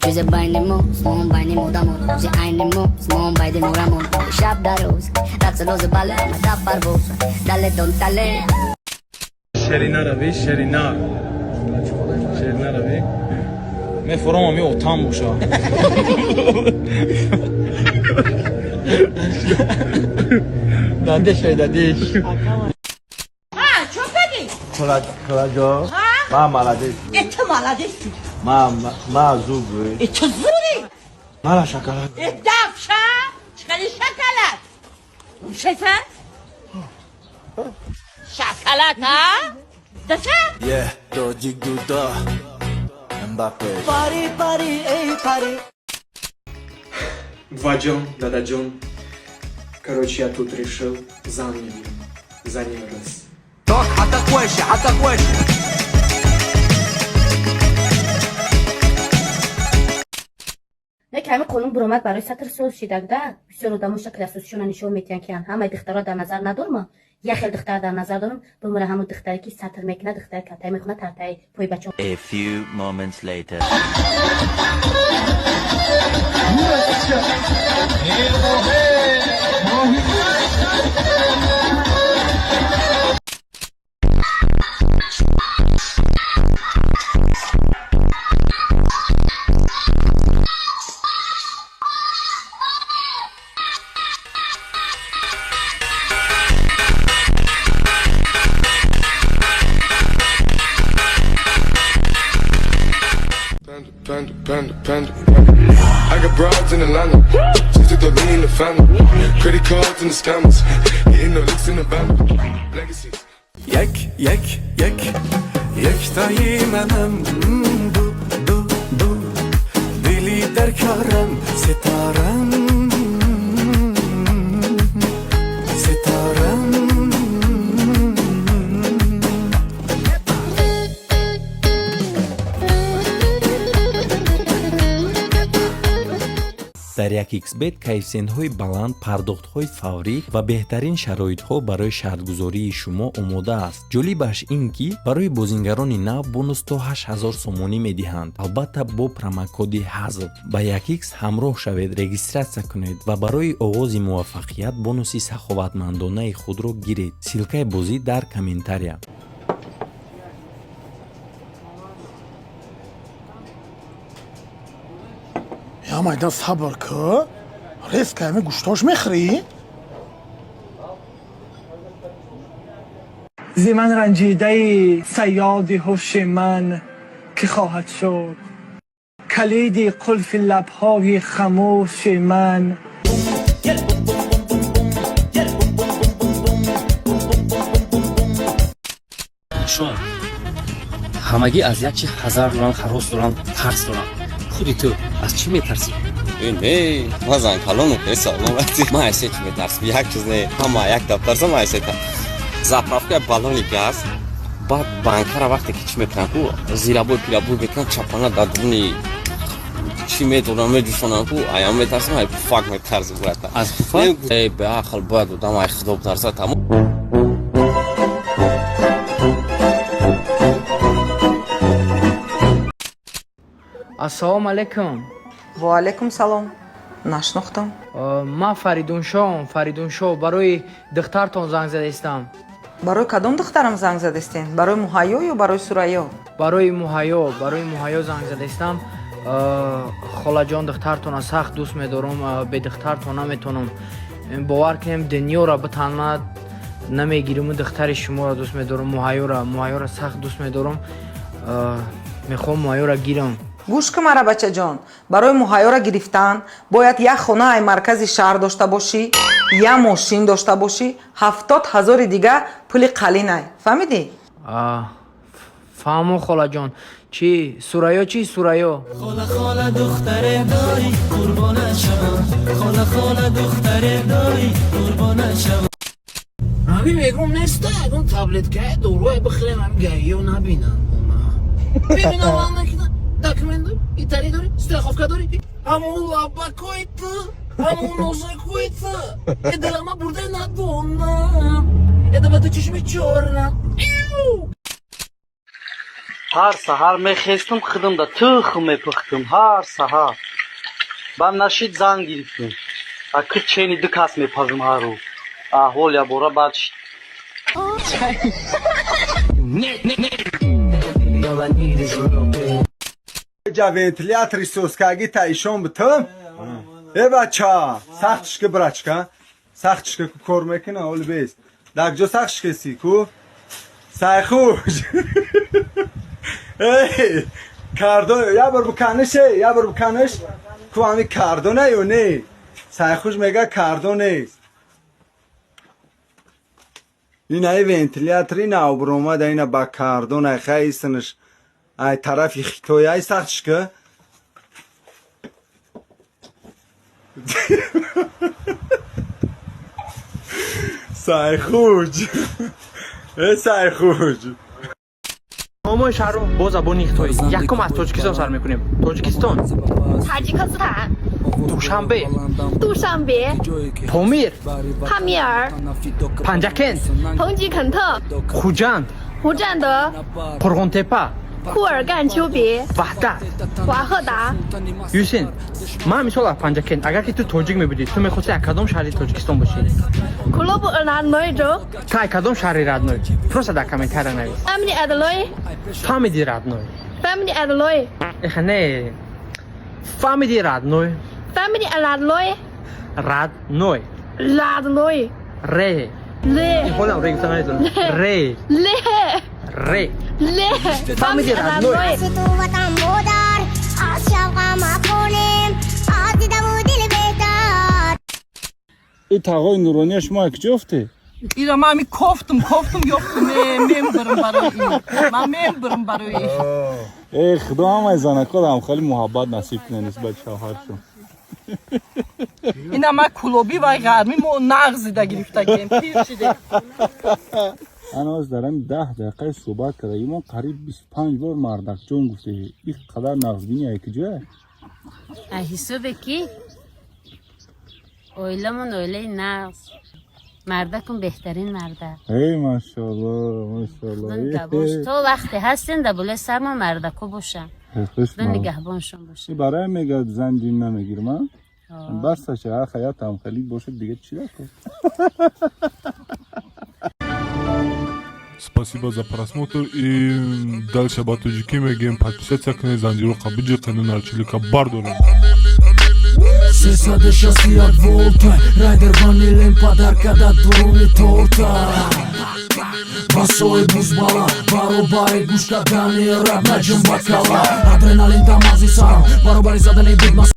Чизе байни мо, мон байни модамон. Рӯзи айни мо, мон байди морамон. Шаб дар рӯз, рақси рози бале, ама дар парвоз. Дале дон тале. Шерина рави, шерина. Шерина рави. Мефорам ами отам боша. Дадеш ай дадеш. А, чё кадӣ? Холаҷо, ма молодец. Э, ту молодец. Ма зуб. Э, ту зури. Мара шоколад. Э, давша. Чӣ шоколад? Шеса? Шоколад, а? Даша? Yeah, тоҷик дуда. Мбаппе. Пари пари эй пари. Ваджон, дададжон. Короче, я тут решил за ним, за ним раз. Так, атакуйся, атакуйся. Не ки ҳамин қонун буромад, барои сатр соз шидагда. Бисёр одамо шакли асосишона нишон метиҳанд, ки ҳамаи духтарро дар назар надорма, як хел духтар дар назар дорам. Бумара ҳамун духтаре, ки сатр мекунад, духтаре калтай мехонад, тартаи пои бача. A few moments later. Panda, panda, panda, panda. I got broads in Atlanta. Just took the lean in the family. Credit cards and the scammers. Hitting the licks in the van. Legacies. Як як як яктаи манам, ду ду ду дили дар корам, ситорам, ситорам. Дар 1xBet коэффисиентҳои баланд, пардохтҳои фаврӣ ва беҳтарин шароитҳо барои шартгузории шумо омода аст. Ҷолибаш ин, ки барои бозингарони нав бонус то 8000 сомонӣ медиҳанд, албатта, бо промокоди ҳазл. Ба 1x ҳамроҳ шавед, регистратсия кунед ва барои оғози муваффақият бонуси саховатмандонаи худро гиред. Ссылкаи бозӣ дар комментария. Я майдан, сабр ку, резко ами гӯштош мехӯрӣ? Зи ман ранҷидаи саёди ҳуши ман, ки хоҳад шуд калиди қулфи лабҳои хамӯши ман. Шон ҳамагӣ аз як чи ҳазар доранд, ҳарос доранд, тарс доранд. Худи ту аз чӣ метарсӣ? Не, ман зан калону саломати. Ман аз се чӣ метарсам? Як чиз не, ҳама як дафтарса. Ман аз се заправка, баллони газ, баъд банкара. Вақте ки чӣ мекунам ку, зирабой пирабой мекунам, чапана дар дуруни чӣ медорам, медӯшонам ку, аям метарсам. Ай пуфак метарсам, брата. Аз пуфак? Э, беақл, бояд одам ай худо битарса, тамом. Ассалому алайкум. Ва алайкум салом. Нашнохтам. Ман Фаридуншоҳам, Фаридуншоҳ, барои духтартон занг задаистам. Барои кадом духтарам занг задастен? Барои Муҳайё ё барои Сурайё? Барои Муҳайё, барои Муҳайё занг задаистам. Холаҷон, духтартона сахт дӯст медорам, бе духтартон наметонам. Бовар кунем, дунёро битанмад намегириму духтари шуморо дӯст медорам, Муҳайёра, Муҳайёра сахт дӯст медорам. Мехоҳам Муҳайёра гирам. Гӯш кун мара, бачаҷон. Барои Муҳайёра гирифтан бояд як хона ай маркази шаҳр дошта бошӣ, як мошин дошта бошӣ, 70 ҳазори дига пули қалинай. Фаҳмидӣ? Фаҳмо, холаҷон. Чӣ, Сурайё чӣ, Сурайё? Хола, хола, духтаре дорӣ, қурбонат шавам. Хола, хола, духтаре дорӣ, қурбонат шавам. Ҳами мегум, неста ягон таблеткае, доруе бихӯрем, ҳами гаиё набинам. Бибинам, накунам. Документ дорӣ, итали дорӣ, страховка дорӣ. Ҳамун лабакои ту, ҳамун нозакои ту. Э, дилама бурда, надонам. Э, ба ту чишми чорнам. Ҳар саҳар мехестам, худам да тухм мепухтам ҳар саҳар. Баъд нашид, зан гирифтем. Аки чени ду кас мепазам ҳар рӯз. Аҳвол ябора бад шид. Ҷа вентилятори соскаги та ишон бутум. Э бача, сахтишка, брачка. Сахтишка ку кор мекуна, оли бес. Дар куҷо сахтишкеси ку? Сайхуш. Эй, кардо, я бор буканиш, эй, я бор буканиш. Ку ами кардо не ё не? Сайхуш мега кардо нест. Ин ай вентилятори навбуромада, ина ба кардон ай хайсинш. Ай тарафи Хитой ай сахтишка. Сайхуш. Э сайхуш. Номои шаҳрро бо забони хитоӣ. Якум аз Тоҷикистон сар мекунем. Тоҷикистон. Таҷикистон. Душанбе. Душанбе. Помир. Памир. Панҷакент. Панҷикент. Хуҷанд. Хуҷанд. Қурғонтепа. Курганчӯбе. Ваҳдат. Ваҳда. Юсин, ман мисол аз Панҷакент, агар ки ту тоҷик мебудӣ, ту мехости аз кадом шаҳри Тоҷикистон бошӣ? Клуб родной ҷо. Ту аз кадом шаҳри родной? Просто дар комментария навис. Фамили адлой. Фамиди родной. Фамили адлой. Эха, не, фамиди родной. Фамили родной. Родной. Родной. Ре. Ле. Ҳолам ре гуфта наметавонам. Ре. Ле. Ре. Ле. Фамиди родной. Модар аз шавқам афғонем аз дидаму дил беҳтар. И тағои нурония шумо як куҷо ёфтед? Ира ман ами кофтум, кофтум, ёфтум, мембирам барои ин. Ман мембирам барои ин. Э худо ҳамаи занакоро ҳамхели муҳаббат насиб кунад нисбати шавҳаршон. Ина ман кулобӣ вай ғармӣ мо нағзида гирифтагем, пир шиде. Ана дар ҳами 10 дақиқаи суҳбат карда мо қариб 25 бор мардакҷон гуфте. Ин қадар нағзбинӣ ай куҷоя? Ҳисобе ки оиламон оилаи нағз, мардакум беҳтарин марда. Эй, машоалло, машоалло. То вақте ҳастем, дар болои сармон мардако бошанд, худо нигаҳбоншон бошад. Барои мегӯяд зан дин намегирам, а басаша хаят ҳамхелӣ бошад, дига чӣ дакор? Спасибо за просмотр и дальше ба тоҷикӣ мегӯем: подписаться кунед, занҷироқа биҷиқену нарчилика бардорем. 361 волта райдер ванилем подарка да дуруни торта. Басои бузбала баробари гӯш кардани раб наҷум бакала адреналин дамази сарам баробари задани бигма.